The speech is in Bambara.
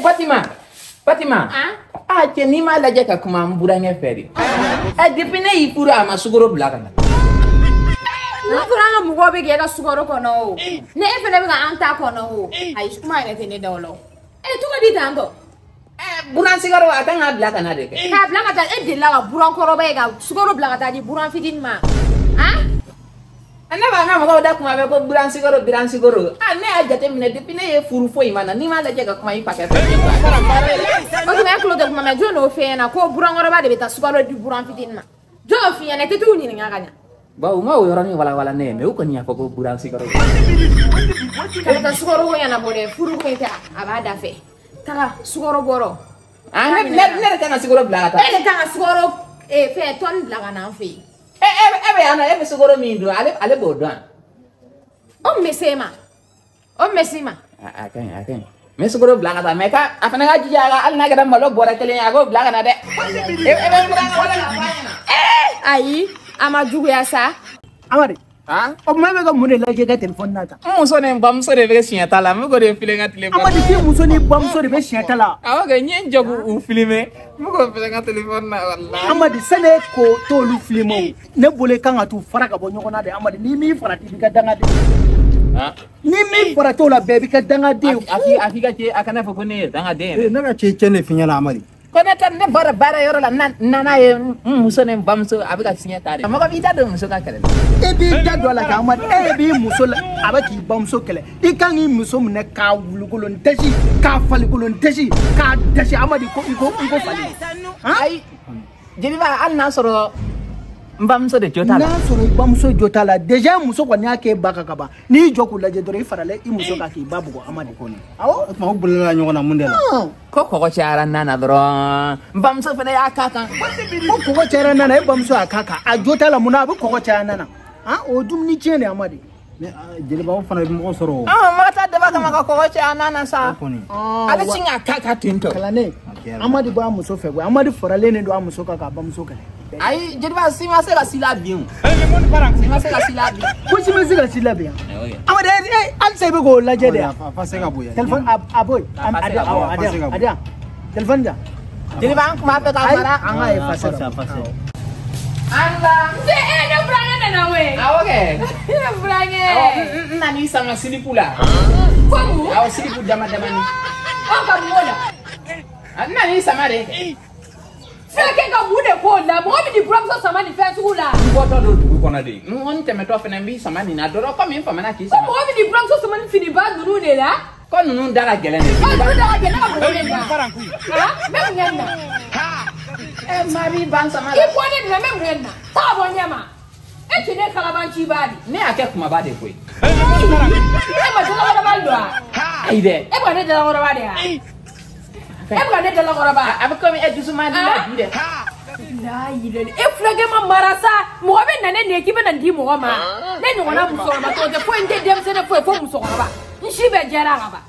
Fatima. Fatima. Ah, cɛ n'i m'a lajɛ ka kuma n burankɛ fɛ de. Ɛ depuis ne y'i furu a ma sukaro bila ka na. N'a fɔra an ka mɔgɔw bɛ k'e ka sukaro kɔnɔ o. Ne e fana bɛ ka an ta kɔnɔ o. Ayi kuma yɛrɛ tɛ ne da o la o. E cogo di tan tɔ? Ɛ buran sukaro a kan k'a bila ka na de kɛ. K'a bila ka taa e delila ka buran kɔrɔba ye ka sukaro bila ka taa di buran fitinin ma. Han? Ne b'an ka mɔgɔw da kuma bɛɛ ko buran sukaro buran sukaro. Ah ne y'a jateminɛ depuis ne ye furu foyi ma na n'i m'a lajɛ ka kuma i fakɛ fɛ. O tuma e tulo tɛ kuma mɛn jɔn n'o f'e ɲɛna ko burankɔrɔba de bɛ taa sukaro di buran fitinin ma. Jɔn y'o f'i ɲɛna i tɛ t'u ɲininka ka ɲa. Bon u ma o yɔrɔnin walawala ne ye mais u kɔni y'a fɔ ko buran sukaro. Kana taa sukaro ko ɲɛnabɔ dɛ furu ko in tɛ a b'a da fɛ. Taga sukaro bɔrɔ. Ah ne de kan ka sukaro bila ka taa. E de kan ka sukaro fɛn tɔni bila ka na an fɛ yen. E bɛ yan nɔ e bɛ sukaro min dun ale b'o dɔn. O min bɛ s'e ma o min bɛ s'i ma. A ka ɲi a ka ɲi n bɛ sukaro bila ka taa mais a fana ka jija a ka hali n'a kɛra malo bɔrɛ kelen ye a k'o bila ka na dɛ. E bɛ n buran ka wala ka fɔ a ɲɛna. Ayi a ma juguya sa. Amadi. Han? O tuma e bɛ ka mun de lajɛ i ka telefɔni na tan? N muso ni n bamuso de bɛ siɲɛ ta la n bɛ k'o de filɛ n ka telefɔni. Amadi k'i muso n'i bamuso de bɛ siɲɛ ta la. Awɔ kɛ n ye n jɔ k'u filmer n bɛ k'o filɛ n ka telefɔni na walahi. Amadi sani e k'o t'olu filmer o ne bolo i kan ka t'u fara ka bɔ ɲɔgɔn na de Amadi n'i m'i farati i b'i ka dangaden. Ni min farati o la bɛɛ b'i ka dangaden. A f'i ka cɛ a kana fɔ ko ne ye dangaden ye. Ne ka cɛ cɛn de f'i ɲɛna Amadi. Ko ne ta ne bɔra baara yɔrɔ la nana ye n muso ni n bamuso a bɛ ka siɲɛ ta de. Mɔgɔ b'i da don muso ka kɛlɛ la. E b'i da don a la kɛ Amadi e b'i muso la a bɛ k'i bamuso kɛlɛ i kan k'i muso minɛ k'a wulukolon dasi k'a falikolon dasi k'a dasi Amadi ko i ko fali. Ayi jeliba hali n'a sɔrɔ n bamuso de jo t'a la. N'a sɔrɔ i bamuso jo t'a la déjà muso kɔni y'a k'e ba kan ka ban n'i jɔ k'u lajɛ dɔrɔn i farala i muso kan k'i ba bugɔ Amadi kɔni. Awɔ. O tuma u bolila ɲɔgɔn na mun de la? Ko kɔgɔ cayara nan na dɔrɔn n bamuso fana y'a k'a kan. Ko kɔgɔ cayara nan na e bamuso y'a k'a kan a jo t'a la mun na a bɛ kɔgɔ caya nan na han o ye dumuni tiɲɛ de Amadi. Mais jeliba o fana bɛ mɔgɔ sɔrɔ o. Mɔgɔ t'a dabɔ a kama ka kɔgɔ caya nan na sa. Ale sin k'a k'a kan ten tɔ. Kalanden Amadi b'a muso fɛ koyi Amadi faralen de don a muso kan k'a bamuso kɛlɛ. Ayi jeliba si ma se ka si la bin o. Si ma se ka si la bin. Ko si ma se ka si la bin. Amadi halisa i bɛ k'o lajɛ de yan. A fa se ka bonya. Telefɔni a bɔ yen. A di yan. Telefɔni di yan. Jeliba an tun b'a fɛ ka mara. An ka effacer. Ala. Nse e ne burankɛ nana koyi. Awɔ kɛ. Ne burankɛ. Awɔ n nan'i sama silipu la. Ko mun? Awɔ silipu dama damani. Ɔ ka mun k'o la? N nan'i sama de. Fulakɛ ka mun de k'o la mɔgɔ min ni buramuso sama nin fɛn sugu la. N bɔtɔ don dugu kɔnɔ de n kɔni tɛmɛtɔ fana n b'i sama nin na dɔrɔn komi n famana k'i sama. Ko mɔgɔ min ni buramuso sama nin finiba ninnu de la. Ko ninnu da ka gɛlɛn de. Ko ninnu da ka gɛlɛn ne ka mɔgɔ de la. Han n bɛ mun kɛ nin na. Ɛ maa b'i ban sama la. I bɔ ne nin na n bɛ mun kɛ nin na taa bɔ ɲɛ ma e tɛ ne kalabanciba de. Ne y'a kɛ kumaba de koyi. E ma jalakɔrɔba don wa. Ayi dɛ. E bɛ ka ne jalakɔrɔba de wa. E bɛ ka ne jalakɔrɔba. A bɛ komi e dusu man di la bi dɛ. Layi e fulakɛ ma mara sa mɔgɔ bɛ na ne nin ye k'i bɛ na nin di mɔgɔ ma ne ɲɔgɔnna musokɔrɔba tɔgɔ tɛ foyi n tɛ denmisɛnnin foyi fo musokɔrɔba n si bɛɛ jɛra ka ban.